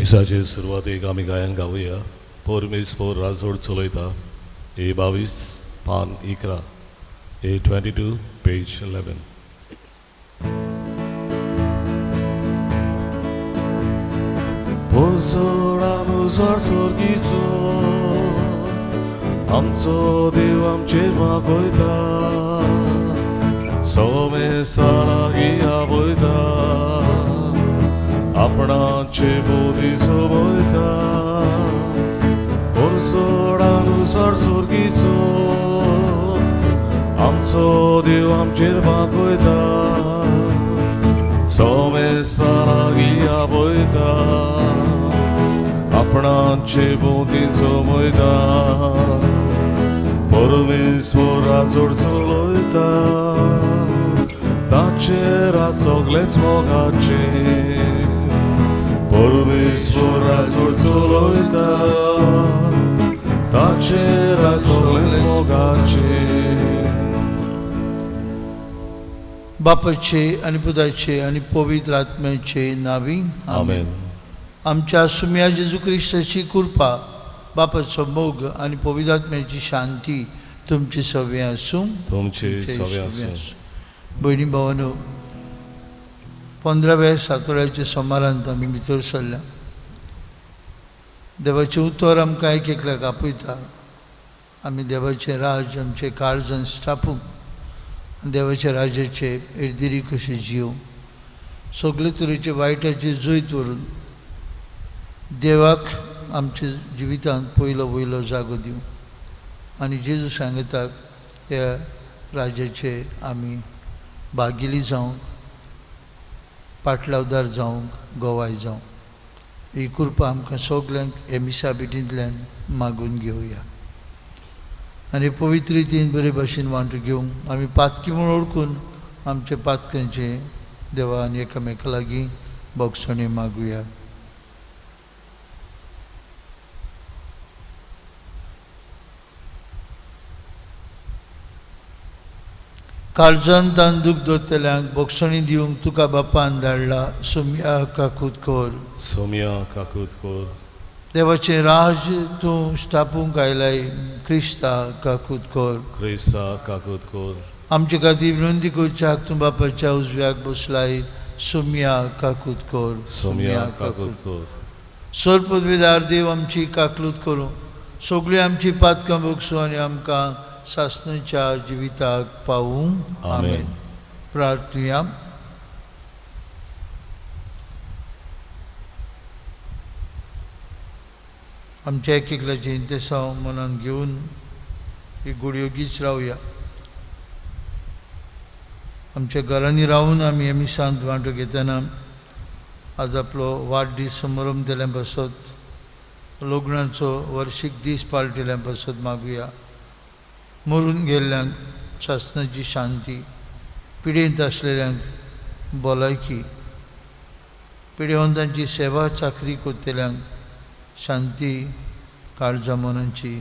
मिसाचे सुरवातेक आमी गायन गावया. पोर मीस पोर राजोड चलयता. ए 22 पान 11, ए 22 पेज 11. पोरजोडान उजवाड सोर्गीचो, आमचो देव आमचेर मागयता, सोमेस्ता लागीं आपयता, आपणाचे बोधी सोबयता. पोरजोडान उजवाड सोर्गीचो, आमचो देव आमचेर मागयता, सोमेस्ता लागीं आपयता, आपणाचे बोधी सोबयता. परमेश्वर राजोड चलयता, ताचेर सगळेच मोगाचे. परमेश्वर राजोड चलयता, ताचेर सगळेच मोगाचे. बापाचे आनी पुताचे आनी पवित्र आत्म्याचे नावी. आमेन. आमच्या सुम्या जेजू क्रिस्ताची कृपा, बापाचो मोग आनी पवित्र आत्म्याची शांती तुमची सगळीं आसूं. तुमचे सगळे आसूं. भयणी भावानो, 15व्या सातोळ्याच्या सोमारांत आमी भितर सरल्या. देवाचें उतर आमकां एक एकल्याक आपयता. आमी देवाचें राज आमचे काळजान स्थापूंक आनी देवाच्या राज्याचे एरदिरी कशें जियोवंक, सगळे तरेचे वायटाचे जैत व्हरून देवाक आमच्या जिवितांत पयलो वयलो जागो दिवं आनी जेजू सांगताक ह्या राज्याचे आमी भागिली जावंक, पाटलावदार जावंक, गोवाय जावंक ही कृपा आमकां सगल्यांक हे मिसा भेटींतल्यान मागून घेवया. आनी पवित्र रितीन बरे भाशेन वांटो घेवंक आमी पातकी म्हूण वळखून आमच्या पातकांचे देवा आनी एकामेका लागीं भोगसणी मागुया. काळजान तान दूख दवरतल्यांक भोगसणी दिवंक तुका बापान धाडला. सोम्या काकूत कर. सोम्या काकूत कर. देवाचें राज तूं स्थापूंक आयलाय. क्रिस्ता काकूत कर. क्रिस्ता काकूत कर. आमचे खातीर विनंती करच्याक तूं बापाच्या उजव्याक बसलाय. सोम्या काकूत कर. सोम्या काकूत कर. सर पदवीदार देव आमची काकलूत करूं, सगळीं आमची पातकां भोगसूं आनी आमकां सासणाच्या जिविताक पावूं. आमेन. प्रार्थुया. आमच्या एक एकल्याचें इंतेसांव मनान घेवन ही गुडयोगीच रावया. आमच्या घरांनी रावन आमी हे मिसांत वांटो घेतना आज आपलो वाडदीस समारंभ केल्या पासत, लग्नाचो वर्शीक दीस पाळटेल्या पासत मागुया. मरून गेल्ल्यांक सासणाची शांती, पिडेंत आसलेल्यांक भलायकी, पिडेवंतांची सेवा चाकरी करतल्यांक शांती काळजा मनाची,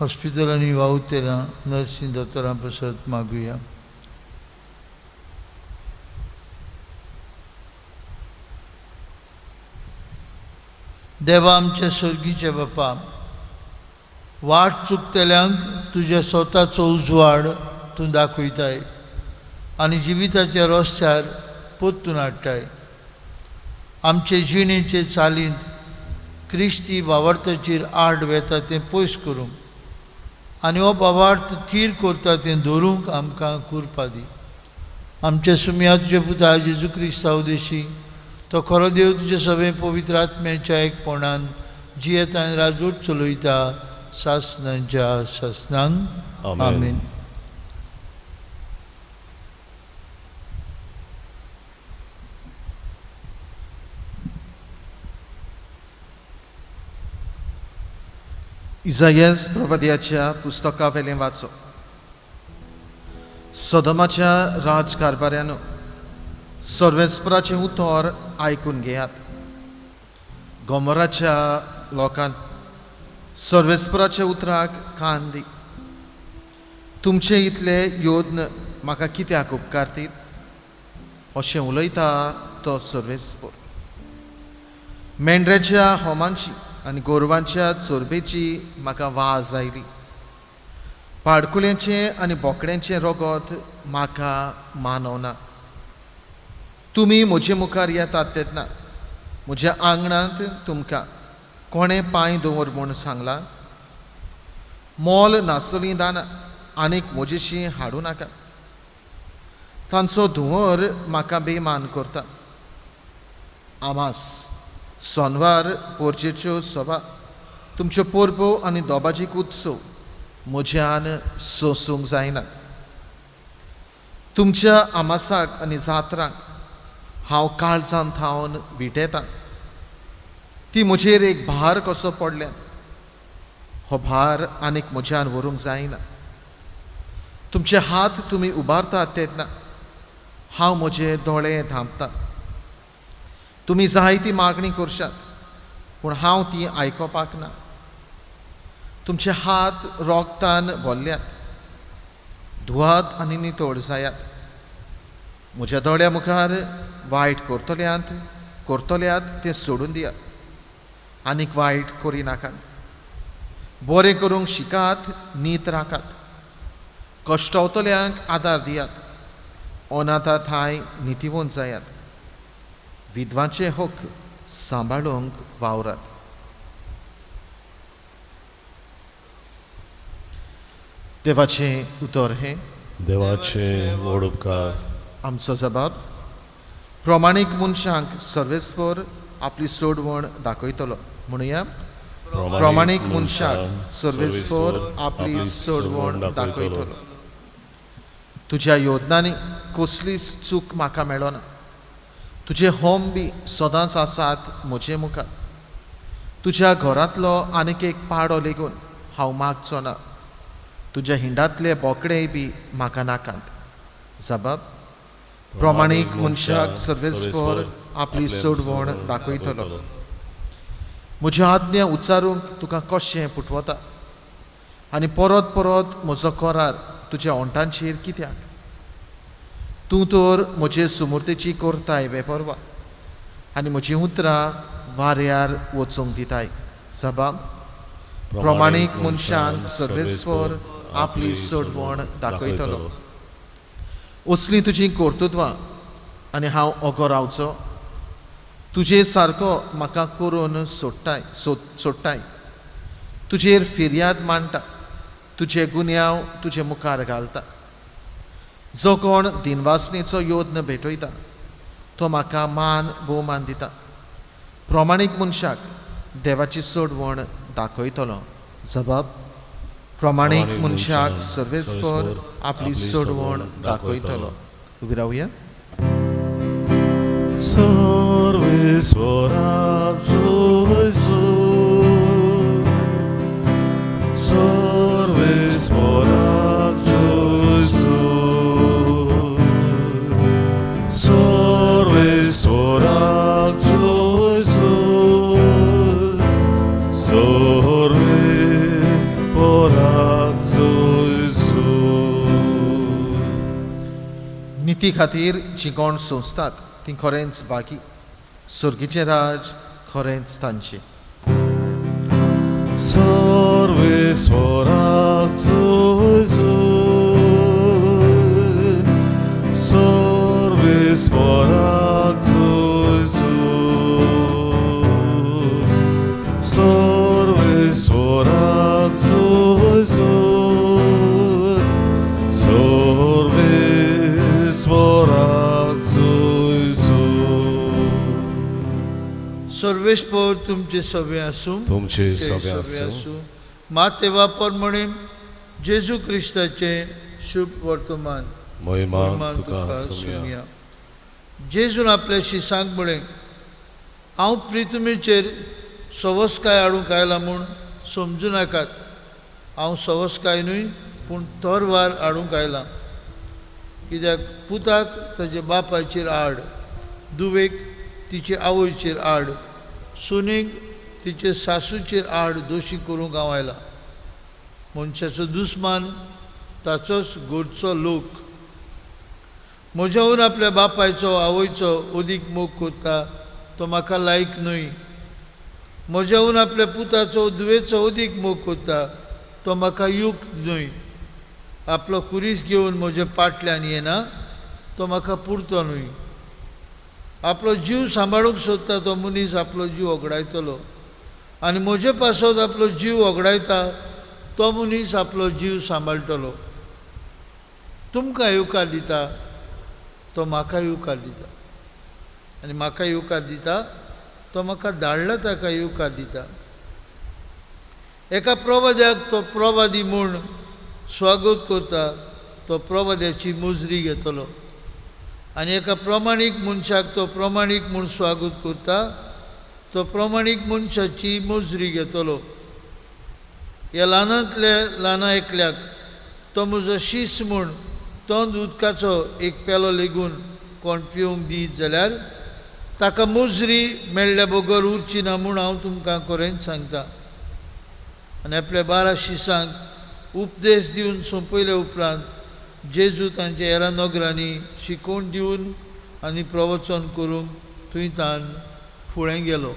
हॉस्पिटलांनी वावुरतल्या नर्सी दोतोरां पासत मागुया. देवा आमच्या सर्गीचे बापा, वाट चुकतल्यांक तुज्या स्वताचो उजवाड तूं दाखयताय आनी जिविताच्या रस्त्यार परतून हाडटाय. आमचे जिणेचे चालींत क्रिस्ती भावार्थाचेर आड वेता तें पयस करूंक आनी हो भावार्थ थीर करता तें धरूंक आमकां कृपा दी. आमच्या सुमया तुज्या पुता जेजू क्रिस्ता उदेशी तो खरो देव तुज्या सगळे पवित्र आत्म्याच्या एकपणान जियेता आनी राजवट चलयता सासणांच्या सासणांक. आमेन. आमेन. इजायस प्रवाद्याच्या पुस्तका वेलें वाचो. सदमाच्या राजकारभाऱ्यानो, सर्वेस्पराचें उतर आयकून घेयात. गोमोराच्या लोकान, सर्वेस्पराच्या उतराक कान दी. तुमचे इतले योद्न म्हाका कित्याक उपकारतीत अशें उलयता तो सर्वेस्पर. मेंढऱ्याच्या होमांची आनी गोरवांच्या चोरबेची म्हाका वाज आयली. पाडकुल्यांचें आनी बोकड्यांचें रगत म्हाका मानवना. तुमी म्हजे मुखार येतात तेन्ना म्हज्या आंगणांत तुमकां कोणें पांय दवर म्हूण सांगलां? मोल नासलीं दानां आनीक म्हजेशी हाडूं नाका. तांचो धुंवर म्हाका बेमान करता. आमास, सोनवार, पोरचेच्यो सभा, तुमच्यो परबो आनी दोबाजीक उत्सव म्हज्यान सोंसूंक जायनात. तुमच्या आमासाक आनी जात्रांक हांव काळजान थावन विटेतां. ती म्हजेर एक भार कसो पडल्यात. हो भार आनीक म्हज्यान व्हरूंक जायना. तुमचे हात तुमी उबारतात तेन्ना हांव म्हजे दोळे धांपता. तुमी जायती मागणी करशात पूण हांव ती आयकोपाक ना. तुमचे हात रोगतान भरल्यात. धुवात आनी नितळ जायात. म्हज्या दोळ्या मुखार वायट करतल्यात तें सोडून दियात. आनीक वायट करिनाकात. बरें करूंक शिकात, नीत राखात. कश्टवतल्यांक आदार दियात. अनाथा थांय नितीवंत जायात. विधवांचे हक सांबाळूंक वावरात. देवाचें उतर हें. देवाचें व्हड उपकार. आमचो जबाब प्रमाणीक मनशांक सर्वेस्पर आपली सोडवण दाखयतलो. म्हणुया, प्रमाणीक मनशाक सर्वेस्पर आपली सोडवण दाखयतलो. तुज्या योजनांनी कसलीच चूक म्हाका मेळना. तुजे होम बी सदांच आसात म्हजे मुखार. तुज्या घरांतलो आनीक एक पाडो लेगून हांव मागचो ना. तुज्या हिंडांतले बोकडेय बी म्हाका नाकात. जबाब प्रमाणीक मनशाक सर्वेस्पर आपली सोडवण दाखयतलो. म्हज्यो आज्ञा उच्चारूंक तुका कशें पुटवता आनी परत परत म्हजो करार तुज्या ओंठांचेर कित्याक? तूं तर म्हजे सुमूर्तेची करताय बेपर्वा आनी म्हजीं उतरां वाऱ्यार वचूंक दिताय. जबाब प्रमाणीक मनशांक सर्वेस्पर आपली सोडवण दाखयतलो. असलीं तुजीं कर्तृत्वां आनी हांव ओगो रावचो? तुजे सारको म्हाका करून सोडटाय. तुजेर फिर्याद मांडटा. तुजे गुन्यांव तुजे मुखार घालता. जो कोण दिनवासनेचो योद्न भेटयता तो म्हाका मान भोवमान दिता. प्रमाणीक मनशाक देवाची सोडवण दाखयतलो. जबाब प्रमाणीक मनशाक सर्वेस्पर आपली सोडवण दाखयतलो. उबी रावया. सर्वेस्पराचो सर्वेस्पराचो सर्वेस्पराचो सर्वेस्पराचो. निती खातीर जी कोण सोंसतात ती खरेंच बाकी. सर्गीचें राज खरेंच तांचें. सर्वेस्पराचो सर्वेस्पराचो सर्वेस्पराचो सर्वेस्पराचो. सर्वेस्पर तुमचे सवे आसूं. तुमचे सवे आसूं. माते वापर म्हणे जेजू क्रिस्ताचें शुभ वर्तमान. महिमा तुका सुमया. जेजून आपल्या शिसांक म्हळें, हांव प्रितुमेचेर सवसकाय हाडूंक आयला म्हूण समजूं नाकात. हांव सवसकाय न्हय पूण तरवार हाडूंक आयला. कित्याक पुताक ताजे बापायचेर आड, दुवेक तिचे आवयचेर आड, सुनेक तिचे सासूचेर आड दोशी करूंक हांव आयला. मनशाचो दुस्मान ताचोच घरचो लोक. म्हज्याहून आपल्या बापायचो आवयचो अदीक मोग करता तो म्हाका लायक न्हय. म्हज्याहून आपल्या पुताचो धुवेचो अदीक मोग करता तो म्हाका युक्त न्हय। आपलो कुरीस घेवन म्हज्या पाटल्यान येना तो म्हाका पुरतो न्हय। आपलो जीव सांबाळूंक सोदता तो मनीस आपलो जीव ओगडायतलो आनी म्हजे पासत आपलो जीव ओगडायता तो मनीस आपलो जीव सांबाळटलो। तुमकां येवकार दिता तो म्हाका येवकार दिता आनी म्हाका येवकार दिता तो म्हाका धाडला ताका येवकार दिता। एका प्रवाद्याक तो प्रवादी म्हूण स्वागत करता तो प्रवाद्याची मुजरी घेतलो आनी एका प्रमाणीक मनशाक तो प्रमाणीक म्हूण स्वागत करता तो प्रमाणीक मनशाची मुजरी घेतलो। ह्या ल्हानांतल्या ल्हाना एकल्याक तो म्हजो शीस म्हूण तोंड उदकाचो एक पेलो लेगून कोण पिवंक दीत जाल्यार ताका मुजरी मेळ्ळ्या बगर उरची ना म्हूण हांव तुमकां खरेंच सांगता। आनी आपल्या 12 शिसांक उपदेश दिवन सोंपयल्या उपरांत जेजू तांच्या हेरां नगरांनी शिकोवन दिवन आनी प्रवचन करूंक थंय तान फुडें गेलो।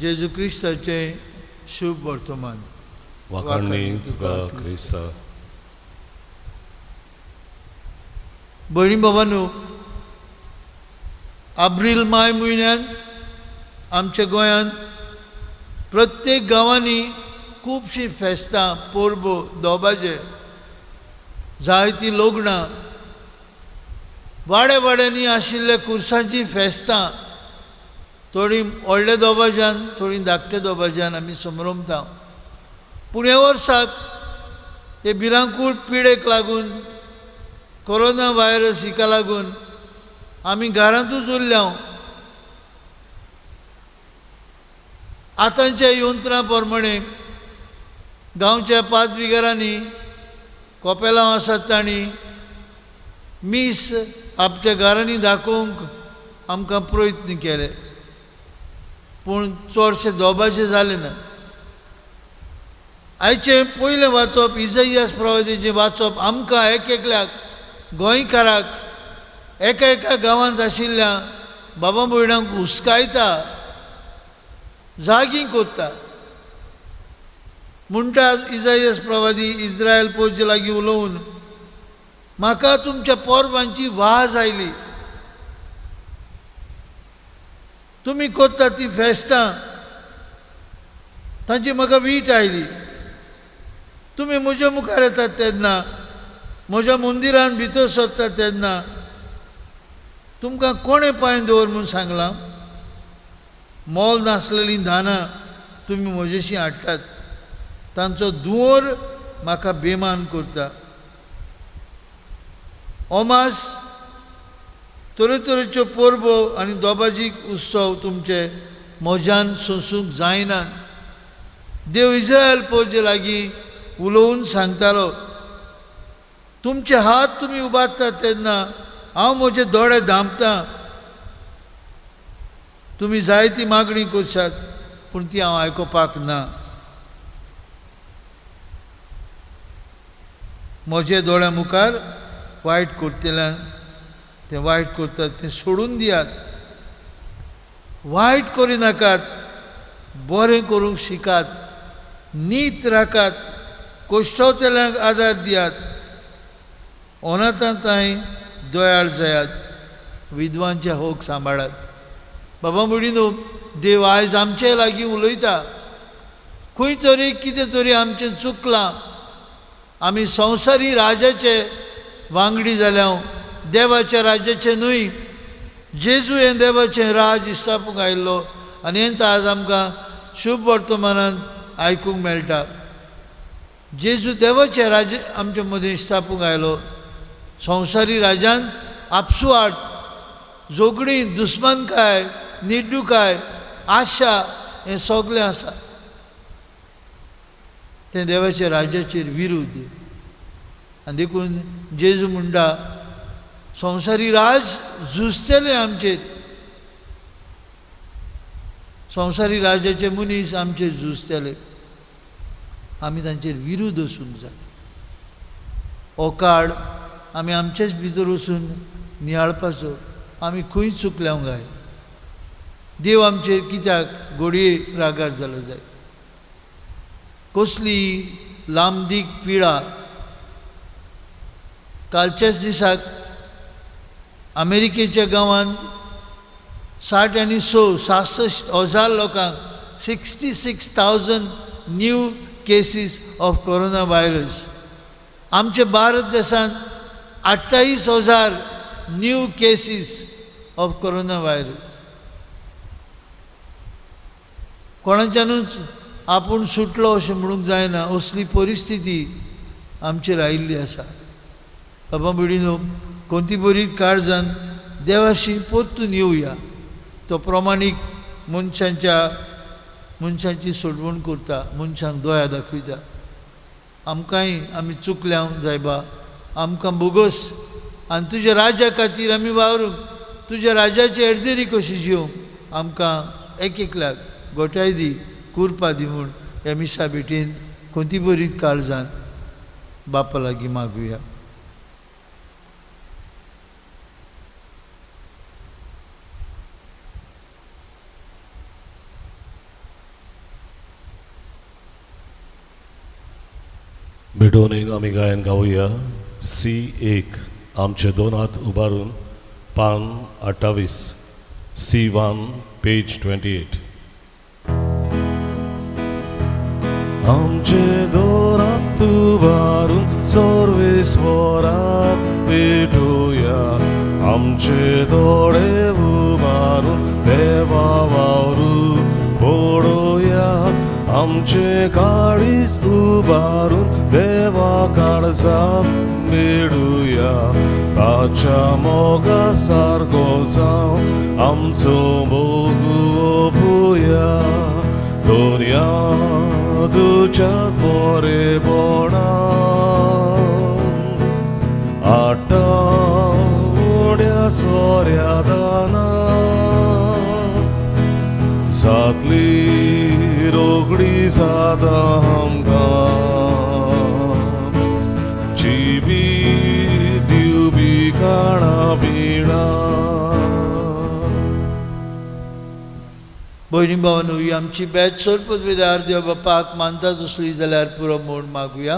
जेजू क्रिस्ताचें शुभ वर्तमान। वाखाणणी तुका क्रिस्ता। भयणी बाबांनो, एप्रील माय म्हयन्यांत आमच्या गोंयांत प्रत्येक गांवांनी खुबशीं फेस्तां, परबो, दोबाजे, जायतीं लग्नां, वाड्या वाड्यांनी आशिल्ल्या कुर्सांचीं फेस्तां, थोडीं व्हडल्या दोबाज्यान, थोडीं धाकट्या दोबाज्यान आमी समरमता। पूण ह्या वर्साक हे भिरांकूळ पिडेक लागून, कोरोना व्हायरस हिका लागून आमी घरांतूच उरल्या। आतांच्या यंत्रां प्रमाणे गांवच्या पादविगारांनी, कोपेलांव आसात तांणी मीस आपच्या घरांनी दाखोवंक आमकां प्रयत्न केले, पूण चडशे दोबाचे जाले ना। आयचें पयलें वाचप इजाइयास प्रवादीचें वाचप आमकां एक एकल्याक गोंयकाराक एका एका गांवांत आशिल्ल्या बाबा भयणांक हुस्कायता, जागी करता। म्हणटा इजाइयास प्रवादी इस्रायल पोवचे लागीं उलोवन, म्हाका तुमच्या पोरबांची वाज आयली, तुमी करतात ती फेस्तां तांची म्हाका वीट आयली, तुमी म्हज्या मुखार येतात तेन्ना, म्हज्या मंदिरान भितर सरतात तेन्ना तुमकां कोणें पांय दवर म्हूण सांगलां? मोल नासलेलीं धानां तुमी म्हजेशी हाडटात, तांचो दुवोर म्हाका बेमान करता। ओमास तरेतरेच्यो परबो आनी दोबाजीक उत्सव तुमचे म्हज्यान सोंसूंक जायना। देव इस्रायल पोवचे लागीं उलोवन सांगतालो, तुमचे हात तुमी उबारतात तेन्ना हांव म्हजे दोळे धांपतां, तुमी जायती मागणी करशात पूण ती हांव आयकुपाक ना। म्हजे दोळ्या मुखार वायट करतल्यान तें वायट करतात तें सोडून दियात, वायट करिनाकात, बरें करूंक शिकात, नीत राखात, कोश्टवतल्यांक आदार दियात, अनाथां तांय दयाळ जायात, विद्वांचे हक सांबाळात। बाबा म्हणिनू, देव आयज आमचे लागीं उलयता, खंय तरी कितें तरी आमचें चुकलां, आमी संवसारी राजाचे वांगडी जाल्या, देवाच्या राज्याचें न्हय। जेजू हें देवाचें राज स्थापूंक आयिल्लो आनी हेंच आज आमकां शुभ वर्तमानांत आयकूंक मेळटा। जेजू देवाचें राज्य आमचे मदीं स्थापूंक आयलो। संवसारी राजान आपसुवाट, झगडीं, दुस्मानकाय, निर्डुकाय, आशा हें सगळें आसा, तें देवाच्या राज्याचेर विरुद्ध। आनी देखून जेजू म्हणटा, संवसारी राज झुजतलें आमचेर, संवसारी राजाचे मनीस आमचेर झुजतले, आमी तांचेर विरुद्ध वचूंक जाय। हो काळ आमी आमचेच भितर वचून नियाळपाचो, आमी खंय चुकल्या काय, देव आमचेर कित्याक घडये रागार जालो जाय, कसली लांबदीक पिडा। कालच्याच दिसाक अमेरिकेच्या गांवांत 60 आनी 66 हजार लोकांक 66,000 new cases of corona virus. आमच्या भारत देशांत 28,000 new cases of corona virus. कोणाच्यानूच आपूण सुटलो अशें म्हणूंक जायना, असली परिस्थिती आमचेर आयिल्ली आसा। बाबा भयणीनो, कोणती बरी काळजान देवाशी परतून येवया। तो प्रमाणीक मनशांची सोडवण करता, मनशांक दया दाखयता। आमकांय आमी चुकल्या जायबा, आमकां बोगस आनी तुज्या राज्या खातीर आमी वावरूंक, तुज्या राज्याची एडदेरी कशी जिवंक आमकां एक एकल्याक गोठाय दी, कुरपा दी म्हूण ह्या मिसा भेटेन कोणती बरी काळजान बापा लागीं मागुया। भेटून एक आमी गायन गावया सी 1 आमचे दोन हात उबारून पान 28 सी 1 पेज 28। आमचे दोन हात उबारून सर्वेस्वराक भेटूया, आमचे दोळे उबारून देवा वावरू पळोवया, आमचे काळीज उबारून देवा काळजाक मेळुया, ताच्या मोगा सारको जावं आमचो मोग ओपुया, दोनया तुज्या बरेपणान आठवड्या सोऱ्या दानान जातली रोगडी जाता आमकां, जिवीत दिवपी खाणां पिणां। भयणी भावांनो, ही आमची बेत सोरपदवेदार देव बापाक मानता तसली जाल्यार पुरो म्हूण मागुया।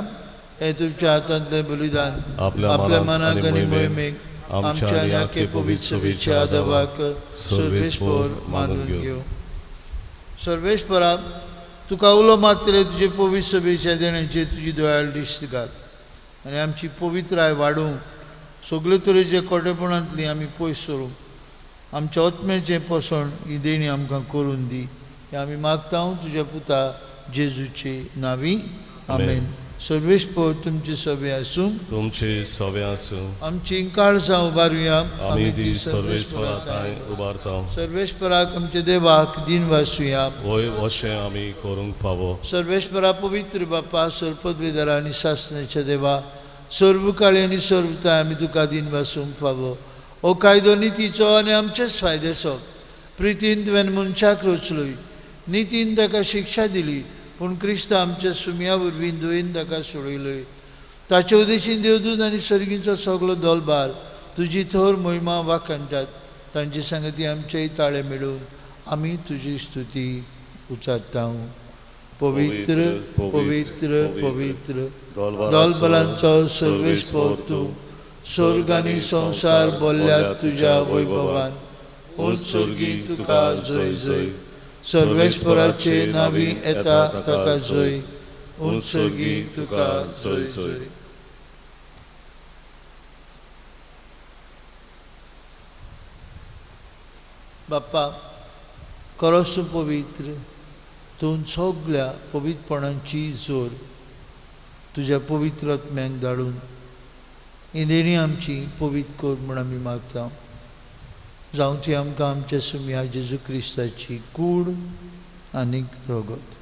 हें तुमच्या हातांतलें बलिदान आपल्या मनाक आनी मोहिमेक आमच्या आनी आख्खे पवित्र सभेच्या देवाक सर्वेस्पर मानून घेवं। सर्वेस्परा, तुका उलो मारतले तुजे पवित्र सभेच्या देण्याचेर तुजी दयाळ दिश्ट घाल आनी आमची पवित्राय वाडोवंक सगळे तरेचे कोटेपणांतली आमी पयस सरूंक आमच्या आत्म्याचें पोसण ही देणी आमकां करून दी, हें आमी मागता तुज्या पुता जेजूचे नांवी, आमेन। सर्वेस्पर तुमचे सभे आसूं, तुमचे सभे आसूं। आमची काळजां उबारुया, आमी ती सर्वेस्परा थांय उबारता। सर्वेस्पराक आमच्या देवाक दिन वासुया, वय अशें आमी करूंक फावो। सर्वेस्परा पवित्र बापा, सर्पदवेदारा आनी सासण्याच्या देवा, सर्वकाळी आनी सर्वताय आमी तुका दिन वासूंक फावो। हो कायदो नितीचो आनी आमचेच फायद्याचो। प्रितीन तुवें मनशाक रचलोय, नितीन ताका शिक्षा दिली, पूण क्रिस्त आमच्या सुमया वरवीं दुयेन ताका सोडयलोय। ताचे उदेशीन देवदूत आनी सर्गीचो सगलो दोलबार तुजी थोर मोहिमा वाखाणटात। तांचे सांगती आमचेय ताळे मेळून आमी तुजी स्तुती उचारता। पवित्र पवित्र पवित्र दोलबलांचो सर्वेस्पर तूं, स्वर्ग आनी संवसार बोल्ल्यात तुज्या वैभवान। उंच स्वर्गी तुका जय जय, सर्वेस्पराचे नांवी येता ताका जय, उंच स्वर्गी तुका जय जय। बाप्पा, खरोच तूं पवित्र, तूं सगल्या पवित्रपणाची जोर तुज्या पवित्र आत्म्याक धाडून ही देणी आमची पवित्र कर म्हूण आमी मागता। जावं ती आमकां आमच्या सुमया जेजू क्रिस्ताची कूड आनी रगत।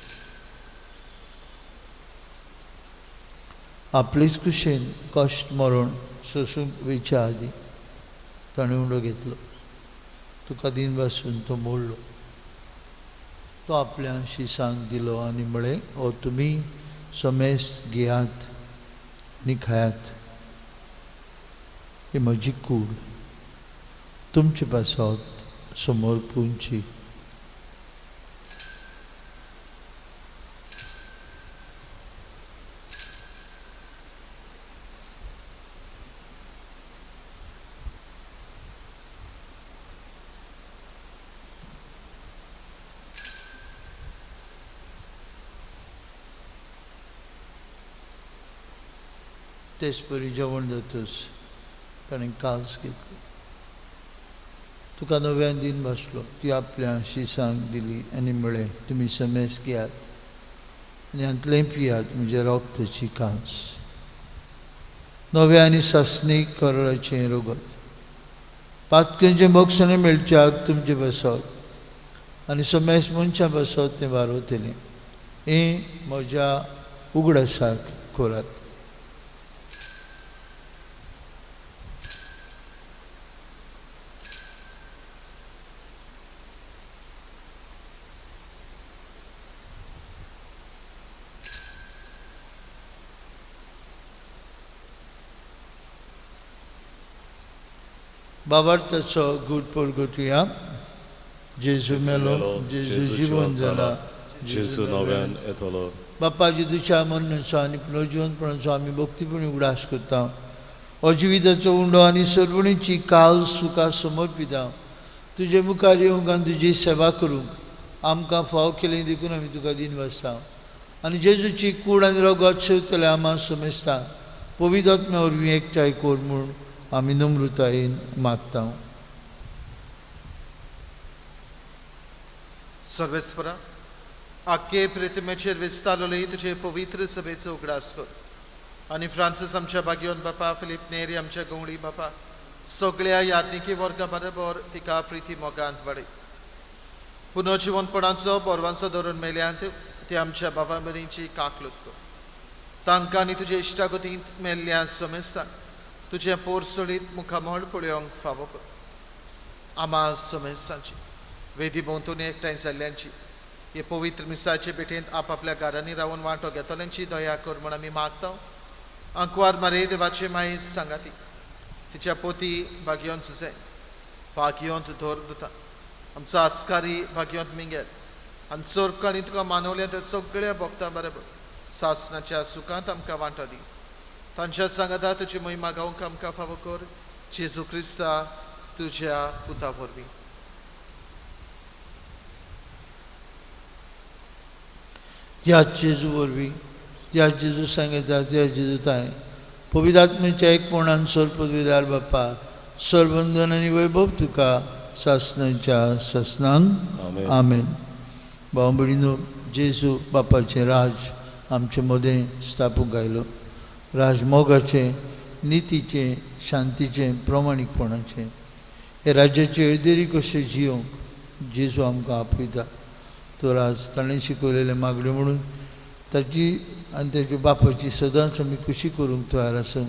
आपलेच कुशेन कश्ट मरण सोसूंक वयच्या आदीं ताणें उंडो घेतलो, तुका दिन वासून तो मोडलो, तो आपल्या शिसांक दिलो आनी म्हळें, हो तुमी समेस्त घेयात आनी खायात। ही म्हजी कूड तुमचे पासत समर्पूंची. तेच परी जेवण जातच ताणें कास घेतली, तुका नव्यान दिन बसलो, ती आपल्या शिसांक दिली आनी म्हळें, तुमी समेस घेयात आनी हांतलें पियात, म्हज्या रोगताची कांस, नव्या आनी सासणीक कराराचें रोगत, पातकेंचें बक्षणें मेळच्याक तुमचें बसत आनी समेस मनशां बसत तें वारवतलें. हें म्हज्या उगडासाक करात. बाबार्थाचो गूट परगटुया. जेजू मेलो, जेजू जिवन जाला, जेजू नव्यान येतलो. बापा जेजूच्या मरणाचो आनी पुनर्जिवनपणाचो आमी भक्तीपणी उगडास करता. हो जिविताचो उंडो आनी सर्वणीची काल तुका समर्पिता. तुजे मुखार येवंक आनी तुजी सेवा करूंक आमकां फाव केली देखून आमी तुका दिनवासता. आनी जेजूची कूड आनी रगत शेवतले आमा समेस्ता पवित्र आत्म्या वरवीं एकठांय कर म्हूण आमी नम्रतायेन मागता. सर्वेस्परा, आख्खे प्रतिमेचेर विस्तारले तुजे पवित्र सभेचो उगडास कर आनी फ्रांसीस आमच्या भाग्योन बापा, फिलीप नेरी आमच्या गवळी बापा, सगळ्या यादनिकी वर्गा बरोबर तिका प्रिती मोगांत वाडय. पुनर्जिवनपणाचो बोरवांचो धरून मेल्यांत ते आमच्या बाबा भयणींची काकलूत कर. तांकां आनी तुजे इश्टागतींत मेल्ल्या समेस्तांक तुजें पोरसोळीत मुखामळ पळोवंक फावो कर. आमा समेस्तांची वेदी भोंवतणी एकठांय जाल्ल्यांची हे पवित्र मिसाचे भेटेंत आपापल्या घरांनी रावन वांटो घेतल्यांची दया कर म्हूण आमी मागता. आंकवार मारे देवाचे मायेस सांगाती तिच्या पोती भाग्योन सुसें भाग्योंत धोर दिता आमचो आस्कारी भाग्योंत मिंगेल आनी सर्वकाणी तुका मानवल्या त्या सगळ्या भक्तां बरोबर सासनाच्या सुखांत आमकां वांटो दी. तांच्या सांगाता तुजी महिमा गावंक आमकां फावो कर, जेजू क्रिस्ता तुज्या पुता वरवीं. त्याच जेजू वरवीं, त्याच जेजू सांगता, त्याच जेजू ताय पवित्र आत्म्याच्या एकपणान सर्वपदवीदार बापा, सर्वंदन आनी वैभव तुका सासनाच्या सासनान. आमेन. भाव भयणीनो, जेजू बापाचें राज आमचे मदें स्थापूंक आयलो. राज मोगाचें, नितीचें, शांतीचें, प्रमाणीकपणाचें. हे राज्याचे येदेरी कशें जियोंक जेजू आमकां आपयता. तो राज ताणें शिकयलेलें मागणें म्हणून ताची आनी ताच्या बापाची सदांच आमी खुशी करूंक तयार आसून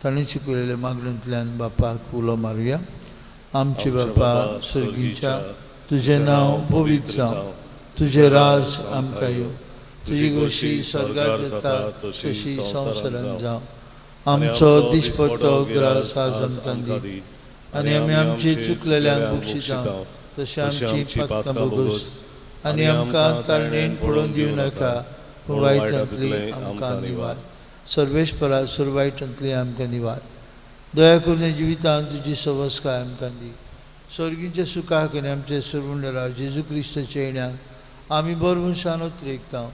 ताणें शिकयलेल्या मागण्यांतल्यान बापाक उलो मारुया. आमचे बापा सर्गीच्या, तुजें नांव पवित्र जावं, तुजें राज आमकां येवं, तुजी गोशी स्वर्गार जाता तशी संवसारांत जावं. आमचो दिसपट्टो ग्रास आज आमकां दी आनी आमी आमची चुकलेल्यांक बक्षिता तशें आमची पातकां भोगोस आनी आमकां ताळणेन पडोवन दिवं नाका, पूण वायटांतली आमकां निवार. सर्वेस्परा, सर्व वायटांतली आमकां निवार. दया करून जिवितांत तुजी सवस्काय आमकां दी. स्वर्गीच्या सुखाक आनी आमचे सर्वंडरा जेजू क्रिस्ताच्या येण्याक आमी बरवंशान उतरेकता.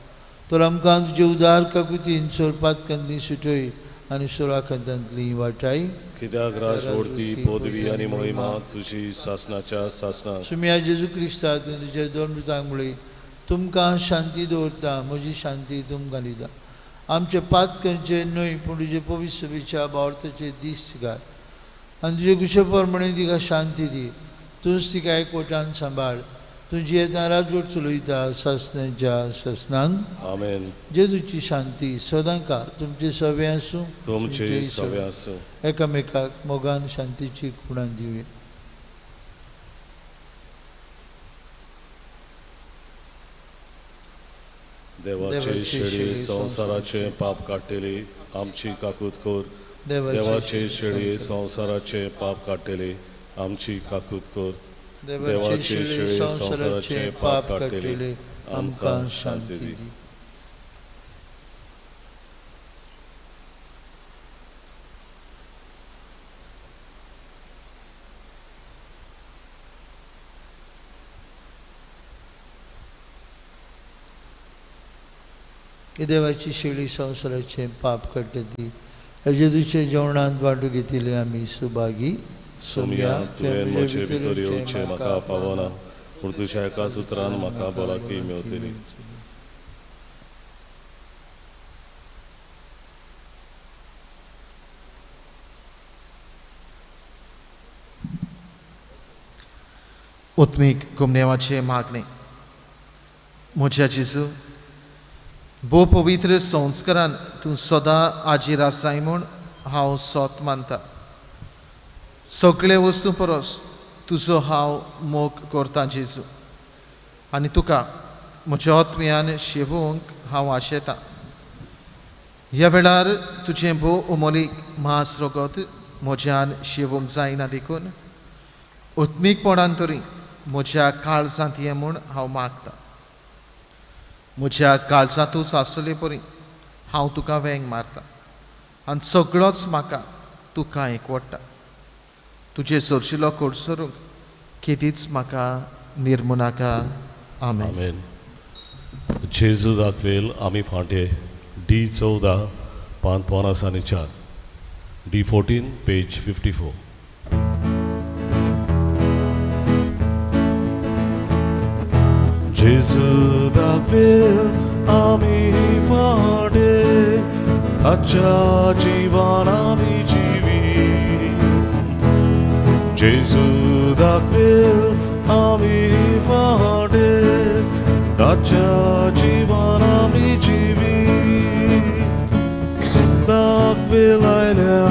तर आमकां तुजे उदार काकुतीन सोरपातकांतली सुटय आनी सोराकांतांतली वाटाय. कित्याक राजवडती पदवी आनी महिमा तुजी सासनाच्या सासनाक. सुम्या जेजू क्रिस्ता, तुज्या दोन मृतांक मुळे तुमकां शांती दवरता, म्हजी शांती तुमकां दिता. आमचे पातकांचे न्हय पूण तुजे पवित्र सभेच्या भावार्थाचे दीस घाल आनी तुजे कुशे प्रमाणे तिका शांती दी. तूंच तिका एकवटान सांबाळ. तुजी येता राजवट चलयता सासनाच्या सासनान. आमेन. जेजूची शांती सदांकाळ तुमचे सवे आसूं, तुमचे सवे आसूं. एकामेकाक मोगान शांतीची खुणां दिवया. देवाचे शेळी संवसाराचे पाप काडटली आमची काकूत कर. देवाचे शेळये संवसाराचे पाप काडटले आमची काकूत कर. देवाचे शेळये संवसाराचे पाप काडटले आमकां शांती दी. देवाची शेळी संवसाराचे पाप काडटा ती हेजेदूचे जेवणांत वांटू घेतिल्ले आमी सुभागी. सोमया, तुवें म्हजे भितर येवचें म्हाका फावना, पूण तुज्या एकाच उतरान म्हाका भलायकी मेवतली. उत्मीक गुमनेवाचें मागणें. म्हज्या जेजू, भोव पवित्र संस्कारान तूं सदां आजीर आसाय म्हूण हांव सोत मानता. सगळे वस्तू परस तुजो हांव मोग करता जेजू, आनी तुका म्हज्या आत्म्यान शेवूंक हांव आशेतां. ह्या वेळार तुजें भोव अमोलीक मांस रगत म्हज्यान शेवूंक जायना देखून आत्मीकपणान तरी म्हज्या काळजांत ये म्हूण हांव मागता. म्हज्या काळजांतूच आसले परी हांव तुका वेंग मारता आनी सगळोच म्हाका तुका एकवटा. तुजे सरशिलो कोडसरूंक केदीच म्हाका निर्मुनाका. आमेन. आमेन. जेजू दाखवेल आमी फांटे डी 14 पान 54, डी 14 पेज 54. जेजू दाखवेल आमी फांटे ताच्या जिवान आमी जिवी. जेजू दाखवेल आमी फांटे ताच्या जिवान आमी जिवी. दाखवेल आयल्या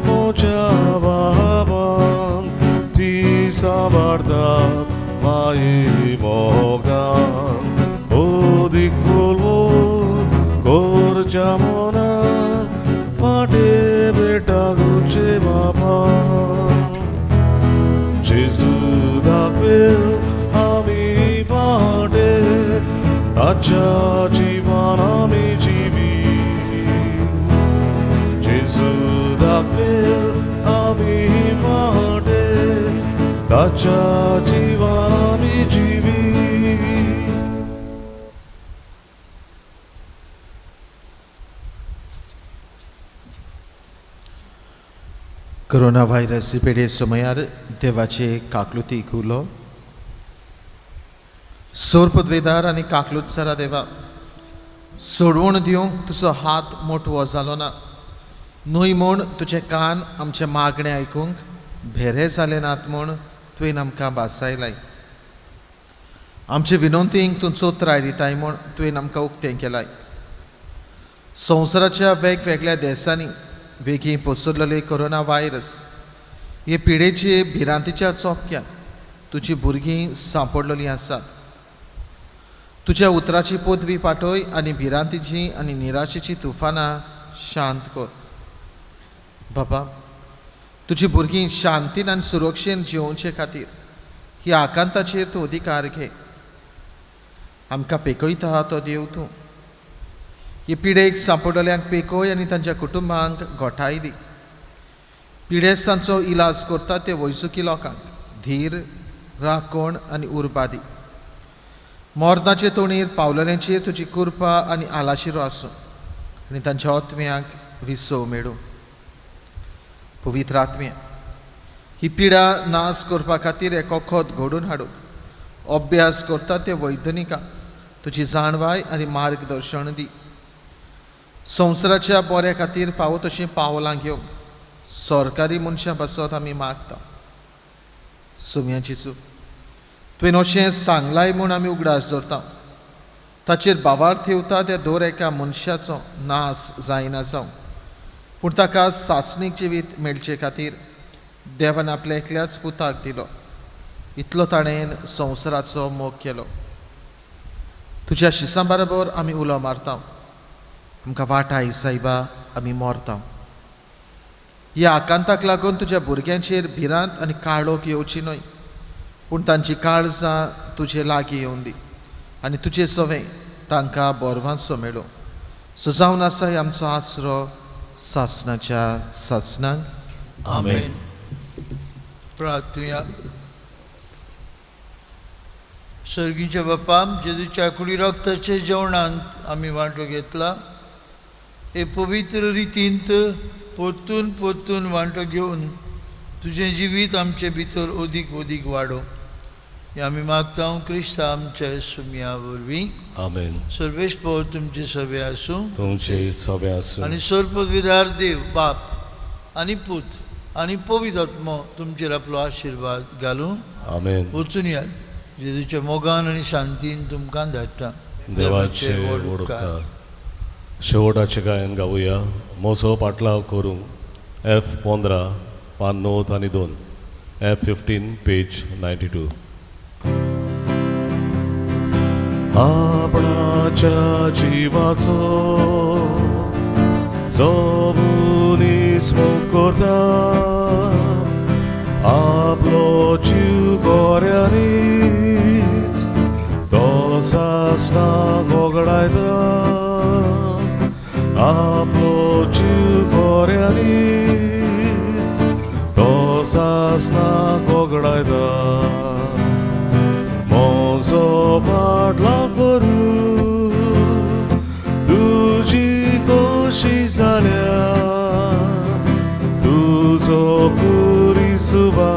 म्हज्या बाबान ती सांबाळतात माई मोगान. ओदीक फुलवून कोरच्या मनान फाटे बेटा गुचे बापान. जेजू दाखवेल आमी फाटे ताच्या जिवान आमी जिवी. जेजू दाखवेल आमी फाटे ताच्या जिवान आमी जिवी. कोरोना व्हायरस पिडे समयार देवाचे काकलुतीक उलो. सोर पदवेदार आनी काकलूत सरा देवा, सोडवण दिवंक तुजो हात मोटवो जालो ना न्हय म्हूण तुजे कान आमचे मागणें आयकूंक भेरे जाले नात म्हूण तुवें आमकां भासायलाय. आमचे विनंतींक तूं चोत्राय दिताय म्हूण तुवें आमकां उक्तें केलाय. संवसाराच्या वेगवेगळ्या देशांनी वेगीं पसरलेले कोरोना व्हायरस हे पिडेचे भिरांतीच्या चोपक्यान तुजी भुरगीं सांपडलेलीं आसात. तुज्या उतराची पदवी पाठय आनी भिरांतीची आनी निराशेची तुफानां शांत कर. बाबा, तुजी भुरगीं शांतीन आनी सुरक्षेन जिवोवचे खातीर ह्या आकांताचेर तूं अधिकार घे. आमकां पेकयता तो देव तूं. हे पिडेक सांपडल्यांक पेकय आनी तांच्या कुटुंबांक गोठाय दी. पिडेस्तांचो इलाज करता ते वैजकी लोकांक धीर, राखण आनी उर्बा दी. मरणाचे तोणीर पावलेल्यांचेर तुजी कृपा आनी आलाशिरो आसूं आनी तांच्या आत्म्यांक विसव मेळूं. पवित्र आत्म्या, ही पिडा नाश करपा खातीर एक वखद घडोवन हाडूंक अभ्यास करता ते वैज्ञानिकांक तुजी जाणवाय आनी मार्गदर्शन दी. संवसाराच्या बऱ्या खातीर फावो तशीं पावलां घेवंक सरकारी मनशां पासत आमी मागता. सोम्या जेजू, तुवें अशें सांगलाय म्हूण आमी उगडास दवरता. ताचेर भावार्थ ठेवता त्या दर एका मनशाचो नाश जायना जावं, पूण ताका सासणीक जिवीत मेळचे खातीर देवान आपल्या एकल्याच पुताक दिलो. इतलो ताणें संवसाराचो मोग केलो. तुज्या शिसां बरोबर आमी उलो मारता. आमकां वाटाय सायबा, आमी मरता. ह्या आकांताक लागून तुज्या भुरग्यांचेर भिरांत आनी काळोख येवची न्हय, पूण तांची काळजां तुजे लागीं येवन दी आनी तुजे सवें तांकां बोरवांसो मेळूं. सो जावन आसा आमचो आसरो सासणाच्या सासणाक. आमेन. प्रार्थुया. सर्गीच्या बापा, जेजूच्या कुडी रक्ताच्या जेवणांत आमी वांटो घेतला, हे पवित्र रितींत परतून परतून वांटो घेवन तुजें जिवीत आमचे भितर अदीक अदीक वाडोवं हें आमी मागता क्रिस्ता आमच्या सुमया वरवीं. आमेन. सर्वेस्पर तुमचे सभे आसूं. तुमचे सभे आसूं. आनी सर्वविधार देव बाप आनी पूत आनी पवित्र आत्मो तुमचेर आपलो आशिर्वाद घालूं. आमेन. वचून यात, जेजूच्या मोगान आनी शांतीन तुमकां धाडटा. देवाचे व्हड उपकार. शेवटाचें गायन गावया मोसो पाटलाव करूंक एफ 15 पान 9 आनी 2, एफ 15 पेज 92. आपणाच्या जिवाचो जो मनीस मोग करता आपलो जीव गोऱ्यांनीच तो सासणाक वगडायता. आपलो जीव गोऱ्यांनीच तो सासणाक वगडायता. म्हजो पाटलाव करूं तुजी खोशी जाल्या, तुजो कुरिसुबा